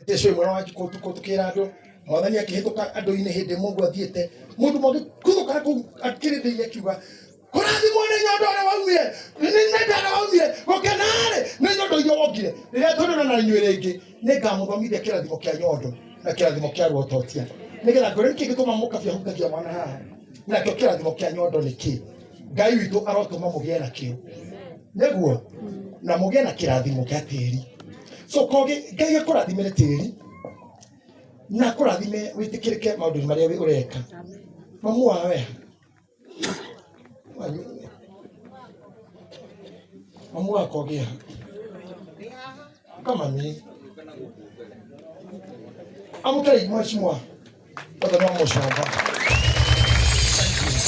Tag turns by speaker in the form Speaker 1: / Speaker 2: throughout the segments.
Speaker 1: Jesu mwana wa njukũ ũtukũ tũkĩra andũ mwathani akĩhĩtũka andũ-inĩ hĩndĩ ĩmwe ũguo athiĩte mũndũ ũmwe agĩkuthũka na kũu kĩrĩndĩ-inĩ akiuga kũrathimwo nĩ nyondo ũrĩa waumire nĩ nenda ũrĩa waumire gũkena-rĩ nĩ nyondo iria wongire. Rĩrĩa tũrĩona na inyuĩ rĩngĩ nĩngamũthomithia kĩrathimo kĩa nyondo na kĩrathimo kĩa ruototia, nĩgetha ngwĩre nĩkĩ gĩtũma mũkabi ahutagia mwana haha, nakĩo kĩrathimo kĩa nyondo nĩ kĩ. Ngai witũ arotũma mũgĩe nakĩo nĩguo na mũgĩe na kĩrathimo kĩa tĩri. So kogi Ngai akũrathimĩre tĩri na akũrathime wĩtĩkĩrĩke maũndũ-inĩ marĩa ũreka. Mamu wawe mamu wakwa ũgĩa kama mi amũkĩra mheshimiwa Wathani wa mũcamba.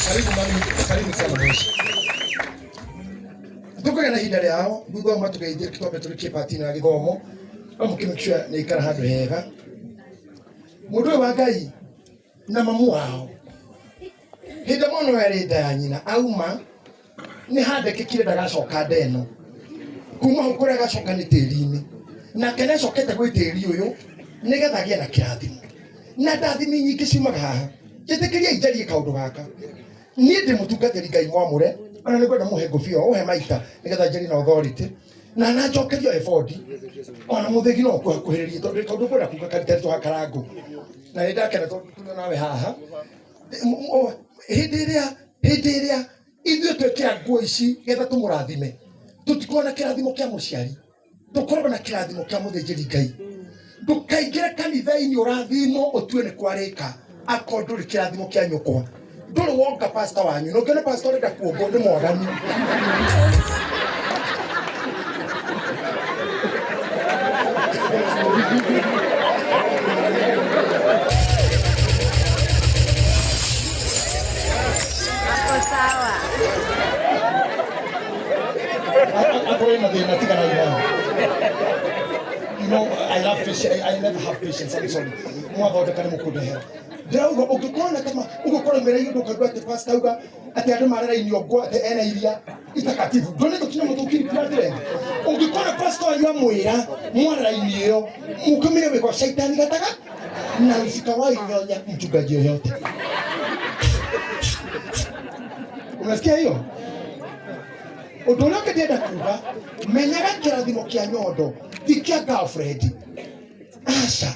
Speaker 1: Karibu mami, karibu sana mheshimiwa. Tũkũgĩa na ihinda rĩao thutha wa matũgeithie twambe tũrĩkie part ĩno ya gĩthomo no mũkĩ make sure nĩ ikara handũ hega. Mũndũ ũyũ wa Ngai na mamu wao hĩndĩ ĩmwe no yarĩ nda ya nyina auma nĩ handĩkĩkire ndagacoka nda ĩno kuma hau kũrĩa agacoka nĩ tĩri-inĩ nake nĩ acokete gwĩ tĩri ũyũ nĩgetha agĩe na kĩrathimo na ndathimi nyingĩ ciumaga haha. Njĩtĩkĩriai njarie kaũndũ gaka. Niĩ ndĩ mũtungatĩri Ngai mwamũre, ona nĩ ngwenda mũhe ngũbia ũhe maita nĩgetha njarie na authority na na njokerio ebodi ona mũthĩgi no ũkũhakuhĩrĩrie tondũ kaũndũ ngwenda kuga karitaritũ hakarangũ na nĩ ndakena tondũ tũrĩ nawe haha. Hĩndĩ ĩrĩa hĩndĩ ĩrĩa ithuĩ twekĩra nguo ici getha tũmũrathime, tũtikoragwo na kĩrathimo kĩa mũciari, tũkoragwo na kĩrathimo kĩa mũthĩnjĩri Ngai. Ndũkaingĩre kanitha-inĩ ũrathimwo ũtue nĩ kwarĩka, akorwo ndũrĩ kĩrathimo kĩa nyũkwa, ndũrĩ wonga pastor wanyu, na ũngĩona pastor ũrenda kuongwo nĩ mwaganu.
Speaker 2: Hapo sawa.
Speaker 1: Akorwo na thĩna tigana nayo. You know, I love patience. I never have patience. I'm sorry. Mwathondeka nĩ mũkũndehera. Ndĩrauga ũngĩkorwo na kama ũgũkorwo mbere ya ũndũ ũkaigua atĩ pastor auga atĩ andũ marerainio ngwa atĩ ena iria itakatifu. Ndone tũkinya mũtũkiri kĩratĩre. Ũngĩkorwo pastor wanyu amwĩra mwareraini ĩyo mũkĩmire wĩkwa shaitani gataga na usikawahi nyonya mchungaji yoyote. Unasikia hiyo? Ũndũ ũrĩa ũngĩ ndĩrenda kuga, menyaga kĩrathimo kĩa nyondo ti kĩa girlfriend. Aca,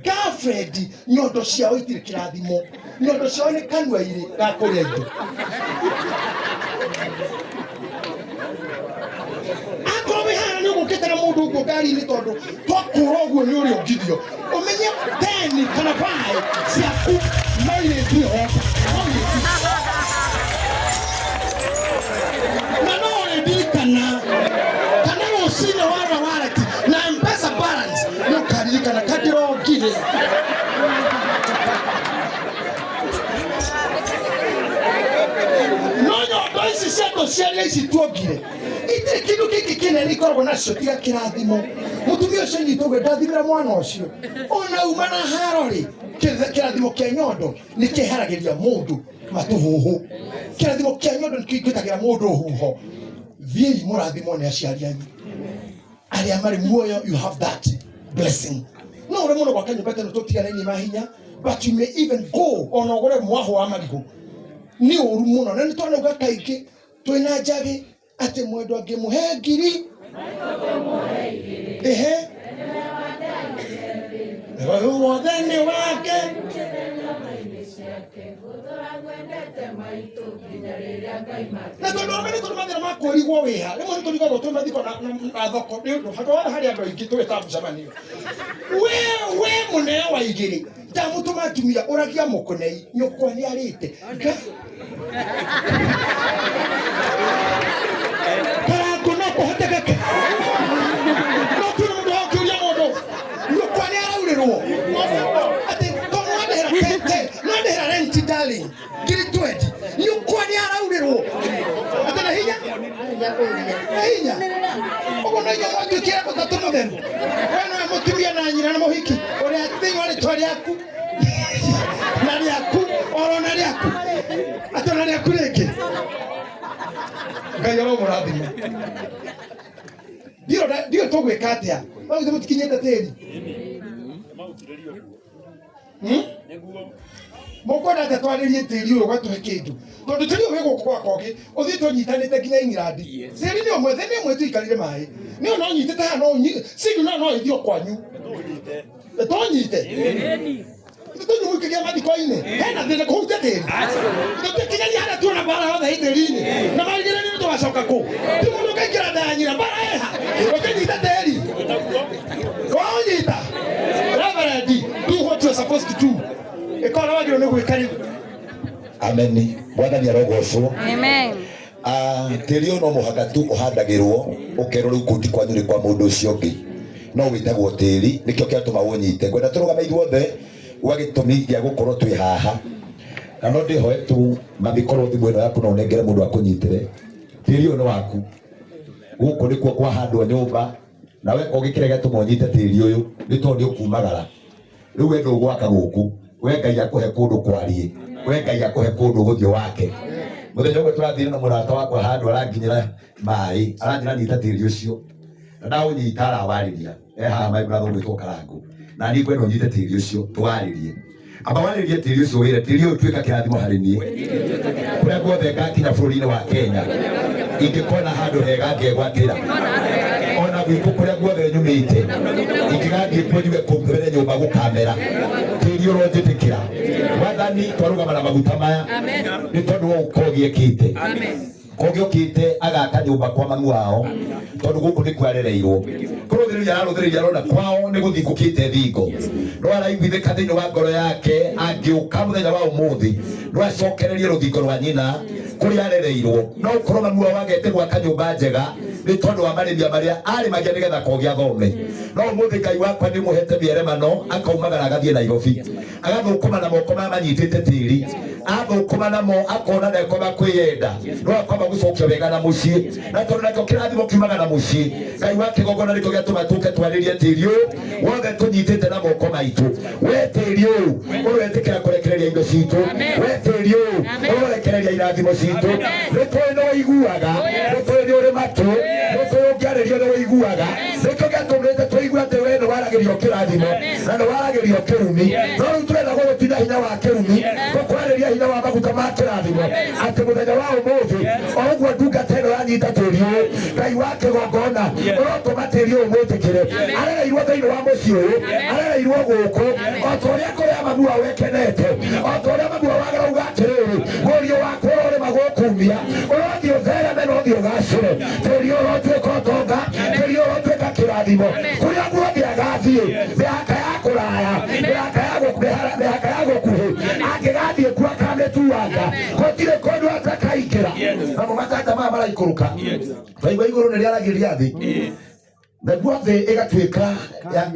Speaker 1: girlfriend nyondo ciao itirĩ kĩrathimo, nyondo ciao nĩ kanua irĩ ga kũrĩa indo. Akorwo wĩ haha nĩ ũgũkĩte na mũndũ ũguo ngari-inĩ tondũ twakũra ũguo nĩ ũrĩa ũngithio, ũmenye teni kana baĩ ciaku no irĩtue honda, no irĩtue na no ũrĩndirikana kana rũcinĩ warora wareti na mpesa balance nĩ ũkaririkana kandirongire. No nyondo ici cia tũciaria ici tuongire itirĩ kĩndũ kĩngĩ kĩnene ikoragwo nacio tiga kĩrathimo. Mũtumia ũcio nyitwo ũguo ndathimĩra mwana ũcio ona uma na haro rĩ, kĩrathimo kĩa nyondo nĩ kĩeheragĩria mũndũ matũhũhũ. Kĩrathimo kĩa nyondo nĩ kĩingĩtagĩra mũndũ huho. Thiĩi mũrathimwo nĩ aciari anyu arĩa marĩ muoyo, you have that blessing. No ũrĩa mũno gwaka nyũmba teno tũtiganainie mahinya, but you may even go ona ũgũre mwahũ wa marigũ nĩ ũru mũno. Na nĩ twanauga kaingĩ twĩna njagĩ atĩ mwendwa ngĩmũhe ngiri ehe ũyũ wothe nĩ wake. Na tondũ arũme nĩ tũrĩ mathĩna ma kũrigwo wĩha, rĩmwe nĩ tũrigagwo twĩ mathiko na thoko nĩ ũndũ handũ hothe harĩ andũ aingĩ tũgĩta mũcemanio. We mũneo wa igĩrĩ ndamũtũma atumia ũragia mũkũnei nyũkwa nĩ arĩte karango no kũhotekeke no tuone mũndũ akĩũria mũndũ nyũkwa nĩ araurĩrwo atĩ to nwandĩhĩra tente nwandĩhĩra rent darling ngiri 20 nyũkwa nĩ araurĩrwo atĩ na hinya na hinya ũguo no inyuĩ mwatuĩkire ũtatũ mũtheru we nowe mũtumia na nyina na mũhiki ũrĩa thĩinĩ wa rĩtwa rĩaku na rĩaku oro na rĩaku atĩ ona rĩaku rĩngĩ. Ngai aromũrathima. Ndiũ tũgwĩka atĩa no githĩ mũtikinyĩte tĩri. Mũkwenda atĩa twarĩrie tĩri ũyũ ũgatũhe kĩndũ tondũ tĩri ũyũ wĩ gũkũ gwa Kogi ũthiĩte ũnyitanĩte nginya England. Tĩri nĩ ũmwe, thĩ nĩ ĩmwe tũikarire maĩ nĩ ũyũ no nyitĩte haha no signal no ĩthiĩ o kwanyu tũnyite tũnyumũkĩgia mathiko-inĩ hena thĩna kũhutia tĩri tũtikinyagia harĩa tuona mbara yothe ĩ tĩri-inĩ na marigĩrĩrio tũgacoka kũ ti mũndũ ũkaingĩra nda ya nyina mbara ĩha ũkĩnyita tĩri waũnyita. Reverend, do what you are supposed to do. Ĩka ũrĩa wagĩrĩirwo nĩ gwĩka rĩu.
Speaker 3: Amen. Mwathani arogocwo.
Speaker 2: Amen.
Speaker 3: Ah, tĩri ũyũ no mũhaka tu ũhandagĩrwo ũkerwo rĩu kũu ti kwanyu nĩ kwa mũndũ ũcio ũngĩ no wĩtagwo tĩri nĩkĩo kĩratũma ũnyite. Ngwenda tũrũgame ithuothe gwa gĩtũmi gĩa gũkorwo twĩ haha na no ndĩhoe tu mami korwo thimũ ĩno yaku no ũnengere mũndũ akũnyitĩre. Tĩri ũyũ nĩ waku, gũkũ nĩkuo kwahandwo nyũmba na we ũgĩkĩrĩa gĩatũma ũnyite tĩri ũyũ nĩ tondũ nĩ ũkumagara. Rĩu we ndũgwaka gũkũ, we Ngai akũhe kũndũ kwariĩ, we Ngai akũhe kũndũ ũgũthiĩ wake. Mũthenya ũmwe tũrathire na mũrata wakwa handũ aranginyĩra maĩ, aranjĩra nyita tĩri ũcio na ndaũnyita arawarĩria e haha my brother ũgwĩtwo Karangũ, na niĩ ngwenda ũnyite tĩri ũcio tũwarĩrie. Amba warĩrie tĩri ũcio wĩre tĩri ũyũ tuĩka kĩrathimo harĩ niĩ kũrĩa guothe ngakinya bũrũri-inĩ wa Kenya ingĩkona handũ hega ngegwatĩra ona gwitũ kũrĩa guothe nyumĩte ingĩgathiĩ kuo njuge kũu mbere nyũmba gũkamera tĩri ũronjĩtĩkĩra. Mwathani twarũgama na maguta maya nĩ tondũ wa ũkogi ekĩte kogi okĩte agaka nyũmba kwa mamu wao tondũ gũkũ nĩkuo arereirwo kũrũthĩrĩria ararũthĩrĩria arona kwao nĩ gũthingũkĩte thingo no araiguithĩka thĩinĩ wa ngoro yake angĩũka mũthenya wa ũmũthĩ no acokererie rũthingo rwa nyina kũrĩa arereirwo no ũkorwo mamu wao agete gwaka nyũmba njega nĩ tondũ wa marĩmia marĩa arĩmagia nĩgetha kogi athome no ũmũthĩ Ngai wakwa nĩ ũmũhete mĩeremano akaumagara agathiĩ Nairobi agathũkũma na moko maya manyitĩte tĩri athũkũma namo akona ndekoma kwĩyenda no akoma gũcokia wega na mũciĩ na tondũ nakĩo kĩrathimo kiumaga na mũciĩ Ngai wa kĩgongona nĩkĩo gĩatũma tũke twarĩrie tĩri ũyũ wothe tũnyitĩte na moko maitũ. We tĩri ũyũ ũretĩkĩra kũrekereria indo citũ, we tĩri ũyũ ũrekereria irathimo citũ, nĩ tũĩ nĩ ũiguaga, nĩ tũĩ nĩ ũrĩ matũ, nĩ tũĩ ũngĩarĩrio nĩ ũiguaga, nĩkĩo gĩatũmĩte tũigue atĩ we nĩ waragĩrio kĩrathimo na nĩ waragĩrio kĩrumi no rĩu tũrenda gũgũtinya hinya wa kĩrumi tũkwarĩria hinya wa maguta ma kĩrathimo atĩ mũthenya wa ũmũthĩ o ũguo ndungata ĩno yanyita tĩri ũyũ Ngai wa kĩgongona ũrotũma tĩri ũyũ mwĩtĩkĩre arereirwo thĩinĩ wa mũciĩ ũyũ arereirwo gũkũ o ta ũrĩa ngoro ya mamu wao ĩkenete o ta ũrĩa mamu wao arauga atĩrĩrĩ mũriũ wakwa ũrorĩma gũkumia ũrothiĩ ũthereme na ũthiĩ ũgacĩre tĩri ũyũ ũrotuĩka ũtonga tĩri ũyũ ũrotuĩka kĩrathimo kũrĩa guothe agathiĩ mĩhaka ya kũraya mĩhaka ya mĩhaka ya gũkuhĩ angĩgathiĩ kuo akamĩtuanga gũtirĩ kũndũ atakaingĩra namo matata maya maraikũrũka twaigua igũrũ nĩ rĩaragĩria thĩ naguo thĩ ĩgatuĩka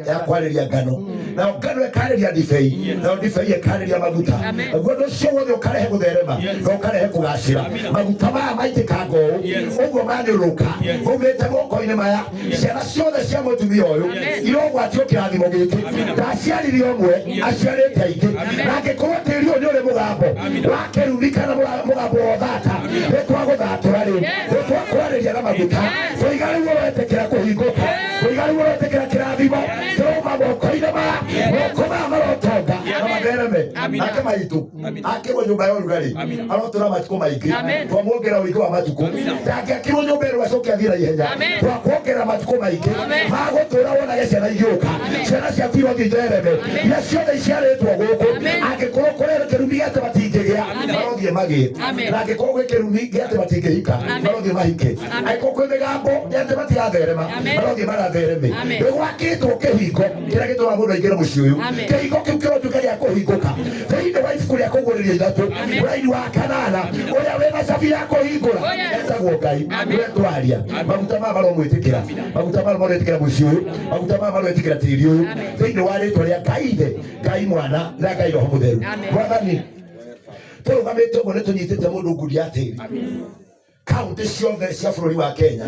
Speaker 3: ya kwarĩria ngano nayo ngano ĩkarĩria ndibei nayo ndibei ĩkarĩria maguta naguo ũndũ ũcio wothe ũkarehe gũtherema na ũkarehe kũgacĩra maguta maya maitĩkanga ũũ ũguo manyũrũka maumĩte moko-inĩ maya ciana ciothe cia mũtumia ũyũ irogwatio kĩrathimo gĩkĩ ndaciarire ũmwe aciarĩte aingĩ na angĩkorwo tĩri ũyũ nĩ ũrĩ mũgambo wa kĩrumi kana mũgambo wa ũthata nĩ twagũthatũra rĩu nĩ twakwarĩria na maguta tũiga rĩu ũretĩkĩra kũhingũka tũiga rĩu ũretĩkĩra kĩrathimo kĩrauma moko-inĩ maya moko maya marotonga na mathereme nake maitũ akĩrwo nyũmba ya ũrugarĩ arotũra matukũ maingĩ twamuongerera ũingĩ wa matukũ ndangĩakirwo nyũmba ĩrĩa acoke athiĩ na ihenya twakuongerera matukũ maingĩ magũtũra wonage ciana igĩũka ciana ciaku irothiĩ ithereme iria ciothe iciarĩtwo gũkũ angĩkorwo kũrĩ kĩrumi gĩa atĩ matingĩgĩa marothiĩ magĩe na angĩkorwo gwĩ kĩrumi gĩa atĩ matingĩhika marothiĩ mahike angĩkorwo kwĩ mĩgambo ya atĩ matiratherema marothiĩ marathereme nĩ gwakĩtwo kĩhingo kĩrĩa gĩtũmaga mũndũ aingĩre mũciĩ ũyũ kĩhingo kĩu kĩrotuĩka gĩa kũhingũka thĩinĩ wa ibuku rĩa kũguũrĩrio ithatũ mũraini wa kanana ũrĩa wĩna cabi ya kũhingũra etagwo Ngai nĩwe twaria maguta maya maromwĩtĩkĩra maguta maya maroetĩkĩra mũciĩ ũyũ maguta maya maroetĩkĩra tĩri ũyũ thĩinĩ wa rĩtwa rĩa Ngai Ithe Ngai Mwana na Ngai Roho Mũtheru. Mwathani tũrũgamĩte ũguo nĩ tũnyitĩte mũndũ ngundi ya tĩri kaunti ciothe cia bũrũri wa Kenya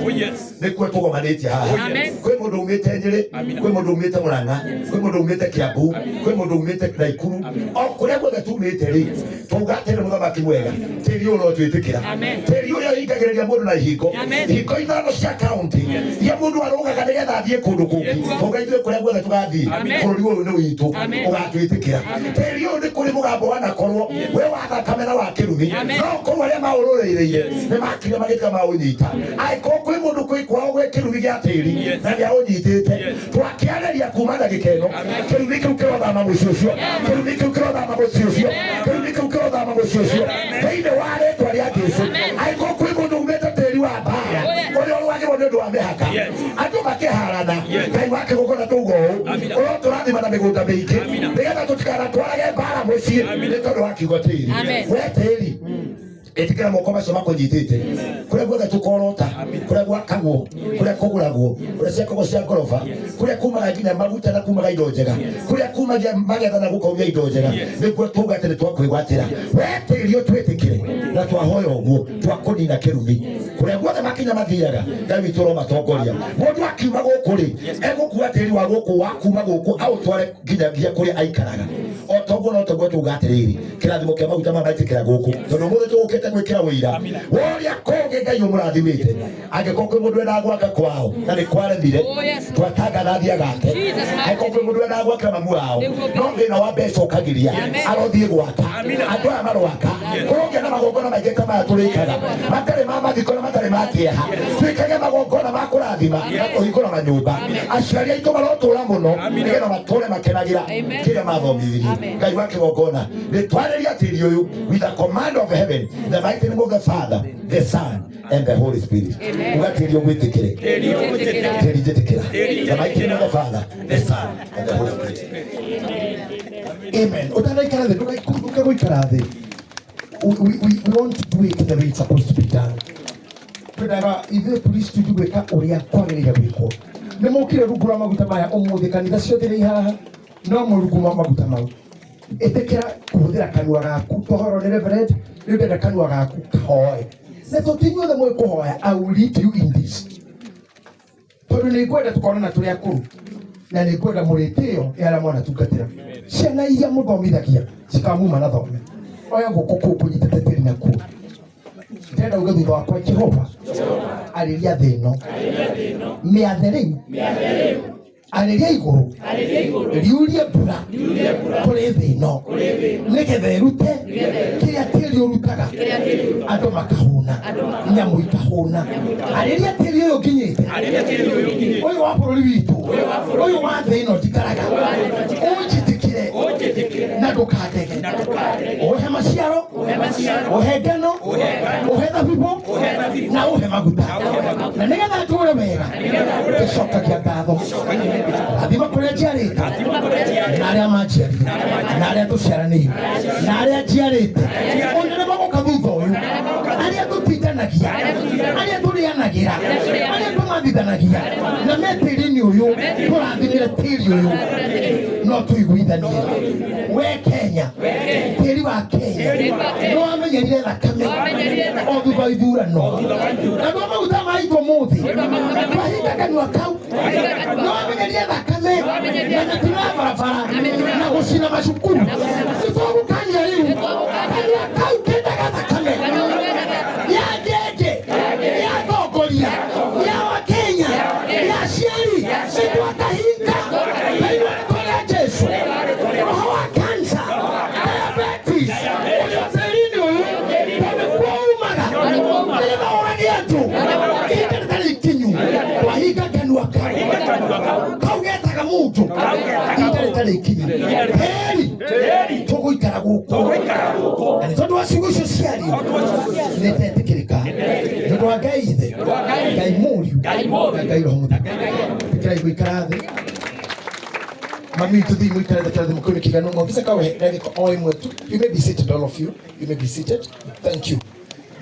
Speaker 3: nĩkuo tũgomanĩtie haha kwĩ mũndũ umĩte Nyĩrĩ kwĩ mũndũ umĩte Mũrang'a kwĩ mũndũ umĩte Kiambu kwĩ mũndũ umĩte Naikuru o kũrĩa guothe tumĩte rĩ twauga atĩrĩ mũthamaki mwega tĩri ũyũ ũrotwĩtĩkĩra tĩri ũrĩa Ĩringagĩrĩria mũndũ na ihingo. Ihingo ithano cia kaunti iria mũndũ arũgaga nĩgetha athiĩ kũndũ kũngĩ. Tũnga ithuĩ kũrĩa guothe tũgathiĩ, bũrũri ũyũ nĩ witũ, ũgatwĩtĩkĩra. Tĩri ũyũ nĩ kũrĩ mũgambo wanakorwo wĩ wa thakame na wa kĩrumi, no korwo arĩa maũrũrĩrĩire nĩ makire magĩtiga maũnyita. Angĩkorwo kwĩ mũndũ kwĩ kwao gwĩ kĩrumi gĩa tĩri na nĩ aũnyitĩte, twakĩarĩria kuma ndagĩka ĩno, kĩrumi kĩu kĩrothama mũciĩ ũcio, kĩrumi kĩu kĩrothama mũciĩ ũcio, kĩrumi kĩu kĩrothama mũciĩ ũcio thĩinĩ wa rĩtwa rĩa Jesũ. Angĩkorwo kwĩ mũndũ umĩte tĩri wa mbara ũrĩa ũrũagĩrwo nĩ ũndũ wa mĩhaka, andũ makĩharana, Ngai wa kĩgongona tauga ũũ, ũrotũrathima na mĩgũnda mĩingĩ nĩgetha tũtikanatwarage mbara mũciĩ nĩ tondũ wa kiugo tĩri. We tĩri, ĩtĩkĩra moko macio makũnyitĩte kũrĩa guothe tũkorota, kũrĩa gwakagwo, kũrĩa kũgũragwo, kũrĩa ciakagwo cia ngoroba, kũrĩa kumaga nginya maguta na kumaga indo njega, kũrĩa kumagia magetha na gũkaumia indo njega, nĩguo tuga atĩ nĩ twakwĩgwatĩra. We tĩri, ũtwĩtĩkĩre na twahoya ũguo twakũnina kĩrumi kũrĩa guothe makinya mathiaga. Ngai witũ ũromatongoria. Mũndũ akiuma gũkũ rĩ, egũkua tĩri wa gũkũ, wa kuma gũkũ aũtware nginyagia kũrĩa aikaraga. O toguo no toguo tuga atĩrĩrĩ, kĩrathimo kĩa maguta maya maitĩkĩra gũkũ, tondũ ũmũthĩ tũgũkĩte gwĩkĩra ũira wa ũrĩa kũngĩ Ngai ũmũrathimĩte. Angĩkorwo kwĩ mũndũ wendaga gwaka kwao na nĩ kwaremire, twatangatha athiĩ agake. Angĩkorwo kwĩ mũndũ wendaga gwakĩra mamu wao no thĩna wa mbeca ũkagiria, arothiĩ gwaka. Andũ aya maroaka kũrogĩa na magongona maingĩ ta maya tũrĩkaga, matarĩ ma mathiko na matarĩ ma kĩeha. Twĩkage magongona ma kũrathima na kũhingũra manyũmba. Aciari aitũ marotũra mũno nĩgetha matũre makenagĩra kĩrĩa mathomithirie. Ngai wa kĩgongona, nĩ twarĩria tĩri ũyũ with the command of heaven, the mighty name of the Father, the Son and the Holy Spirit. Uga tĩri ũgwĩtĩkĩre, tĩri njĩtĩkĩra, the mighty name of the Father, the Son and the Holy Spirit.
Speaker 1: Amen. Utanaikara thĩ, ndũgaikũrũke gũikara thĩ. We want to do it the way it's supposed to be done. Twendaga ithuĩ police tuthi gwĩka ũrĩa kwagĩrĩire gwĩkwo. Nĩ mũkire rungu rwa maguta maya ũmũthĩ, kanitha ciothe iria i haha no mũrungu wa maguta mau. Ĩtĩkĩra kũhũthĩra kanua gaku. Tũhoro nĩ reverend, rĩu ndenda kanua gaku kahoe. Na tũti inyuothe mũĩ kũhoya, I will lead you in this. Tondũ nĩ ngwenda tũkonana tũrĩ akũrũ na nĩ ngwenda mũrĩtĩo nĩ arĩa mwanatungatĩra. Ciana iria mũthomithagia cikamuma na thome. Oya guoko kũu kũnyitĩte tĩri nakuo. Ndĩrenda uge thutha wakwa, Jehova, arĩria thĩ ĩno, mĩathe rĩu, arĩria igũrũ riurie mbura kũrĩ thĩ ĩno nĩgetha ĩrute kĩrĩa tĩri ũrutaga, andũ makahũna, nyamũ ikahũna. Arĩria tĩri ũyũ nginyĩte, ũyũ wa bũrũri witũ, ũyũ wa thĩ ĩno njikaraga, ũnjĩtĩkĩre na ndũkandege, ũhe maciaro, ũhe ngano, ũhe thabibũ na ũhe maguta, na nĩgetha ndũre wega ngĩcokagia ngatho. Rathima kũrĩa njiarĩte na arĩa manjiarire na arĩa tũciaranĩire na arĩa njiarĩte ona arĩa magoka thutha ũyũ, arĩa tũtindanagia, arĩa tũrĩanagĩra, arĩa tũmathithanagia na me tĩri-inĩ ũyũ. Tũrathimĩre tĩri ũyũ no tũiguithanie. We Kenya, tĩri wa Kenya nĩ wamenyerire thakame o thutha wa ithurano, na ndwa maguta maitwo mũthĩ twahinga kanua kau. Nĩ wamenyerire thakame na mĩtino ya barabara na gũcina macukuru. Nĩ tũgũkania rĩu kanua kau kendaga thakame ya ngenge, ya atongoria, ya Wakenya, ya aciari. Nĩ twakahinga thĩinĩ wa rĩtwa rĩa Jesu. Roho wa cancer, diabetes ũrĩa tĩri-inĩ ũyũ, tondũ nĩkuo umaga nĩgetha ũrage andũ, ihinda rĩtarĩ ikinyu twahinga kanua kau. Kau getaga mũndũ ihinda rĩtarĩ ikinyu. Tĩri, tũgũikara gũkũ, na nĩ tondũ wa ciugo icio ciario nĩ tetĩkĩrĩka nĩ ũndũ wa Ngai Ithe, Ngai Mũriũ na Ngai Roho Mũtheru. Ĩtĩkĩrai gũikara thĩ. Mami, tuthi mũikare thĩ. Kĩrathimo kĩu nĩ kĩiganu. Mwofisa kawe ndagĩka o ĩmwe tu. You may be seated, all of you, you may be seated. Thank you.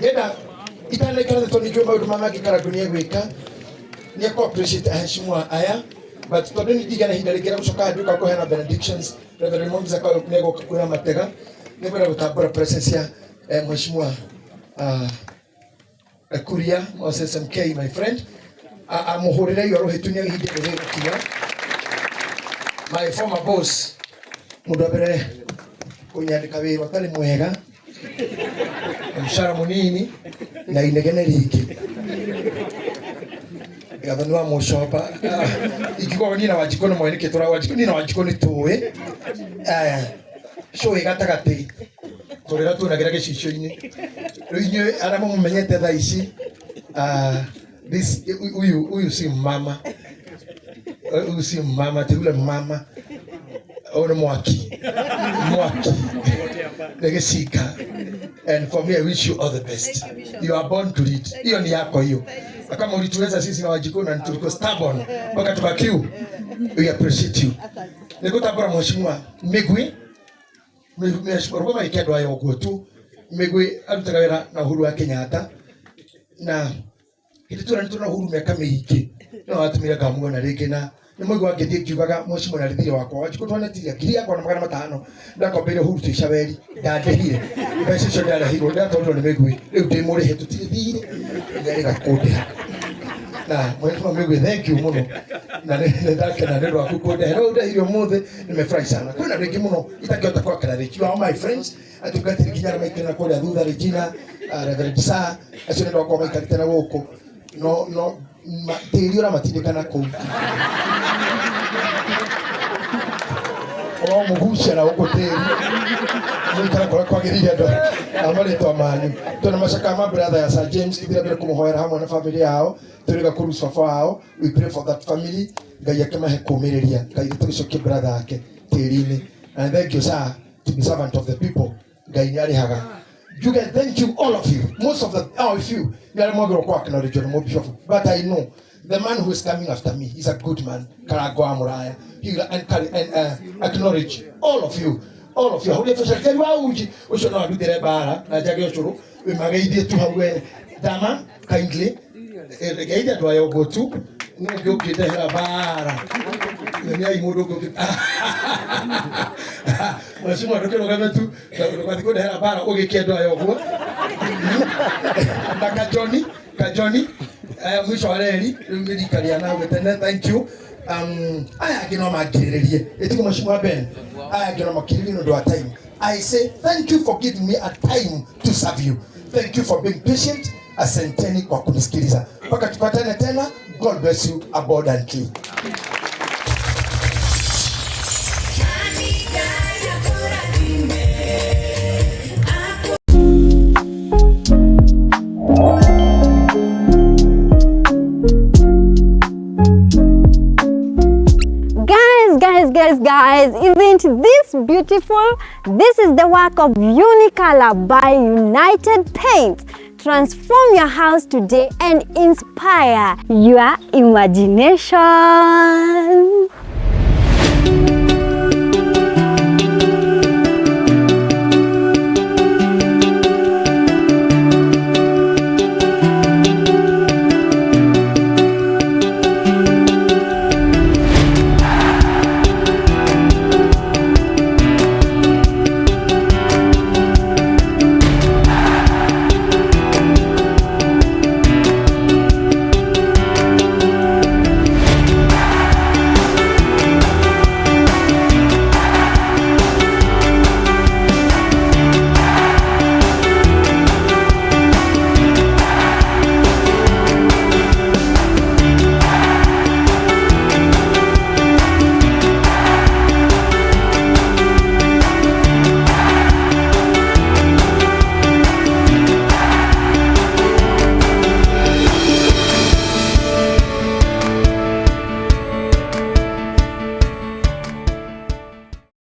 Speaker 1: Ngenda itanaikara thĩ, tondũ ningĩ maũndũ ma mangĩ Karangũ nĩ egwĩka, nĩ ekũ appreciate aheshimiwa aya, but tondũ nĩ ndigana ihinda rĩngĩ rĩa gũcoka nduka kũheana benedictions, Reverend Mwofisa kawe nĩ egũka kuoya matega. Nĩ ngwenda gũtambũra presence ya mheshimiwa Kuria Moses MK, my friend, amũhũrĩre iyo rũhĩtu nĩ ihinda rĩrĩ gũkinya. My former boss, mũndũ wa mbere kũnyandĩka wĩra ũtarĩ mwega na mũcara mũnini. Na inegene rĩingĩ. Gathoni wa mũcoba. Ingĩkorwo niĩ na Wanjikũ nĩ moĩ nĩkĩ tũra Wanjikũ, niĩ na Wanjikũ nĩ tũĩ. Cũĩ gatagatĩ. Tũrĩra tuonagĩra gĩcicio-inĩ. Rĩu inyuĩ arĩa mũmũmenyete thaa ici, this huyu huyu si mama. Huyu si mama, ti yule mama. Huyu ni mwaki. Mwaki. Nĩ gĩcinga. And for me, I wish you all the best. You are born to lead. Hiyo ni yako hiyo. Na kama ulituweza sisi na Wanjikũ na tulikuwa stubborn mpaka tukakiu. We appreciate you. Nĩngũtambũra mheshimiwa Migwi. Mheshimiwa rũgama gĩkĩ andũ aya ũguo tu. Migwi arutaga wĩra na Uhuru wa Kenyatta. Na hĩndĩ tũra nĩ tũna Uhuru mĩaka mĩingĩ. No atumire ngamuona rĩngĩ na nĩ mũigua ngĩthiĩ ngiugaga mheshimiwa na rĩthire wakwa Wanjikũ twanetiria 1500 ndakombeire Uhuru twĩ Caweri ndandĩhire mbeca icio ndarehirwo ndatwarirwo nĩ Mĩgwi rĩu ndĩ mũrĩhe tũtirĩ thirĩ nĩarĩga kũndĩha na mheshimiwa Mĩgwi thank you mũno na nĩ ndakena nĩ ũndũ waku kũndĩha no ũndĩhire ũmũthĩ nimefurahi sana kwĩna andũ aingĩ mũno itakĩhota kwakana rĩngĩ. You are my friends atungatĩri nginya arĩa maikarĩte na kũrĩa thutha Regina, Reverend Sir acio nĩ andũ akwa maikarĩte na gũkũ no no tĩri ũramatindĩka na kũu ũramũgucia na gũkũ tĩri mũikara kũrĩa kwagĩrĩire andũ a marĩtwa manyu tondũ macaka ma brother ya Sir James tũthiĩ na mbere kũmũhoera hamwe na family yao tũrĩga kũru baba wao. We pray for that family. Ngai akĩmahe kũmĩrĩria Ngai tũgĩcokie brother yake tĩri-inĩ. And thank you sir to be servant of the people. Ngai nĩ arĩhaga. Njuge thank you all of you. Most of the all of you nĩ arĩa mwagĩrĩirwo kwa acknowledge nĩ bishop, but I know the man who is coming after me is a good man. Karango wa Muraya, he will encourage and acknowledge all of you, all of you. Hau nĩ wa uji ũcio no andutĩre mbara na njage ũcũrũ wĩmageithie tu hau we dama kindly geithia andũ aya ũguo tu nĩ ũngĩ ũngĩndehera mbara nĩ mũndũ ũngĩ mheshimiwa ndũkĩrũgame tu ndũgathiĩ kũndehera mbara ũgĩkie andũ aya ũguo na kajoni kajoni aya mwisho wa reri rĩu nĩ rika rĩa nawe tene. Thank you. Aya angĩ no mangirĩrĩrie ĩtigo mheshimiwa Ben aya angĩ no makirĩrĩrie nĩ ũndũ wa time. I say thank you for giving me a time to serve you. Thank you for being patient. Asanteni kwa kunisikiliza mpaka tupatane tena. God bless you abundantly.
Speaker 2: Guys, guys, guys, isn't this beautiful? This is the work of Unicolor by United Paints. Transform your house today and inspire your imagination.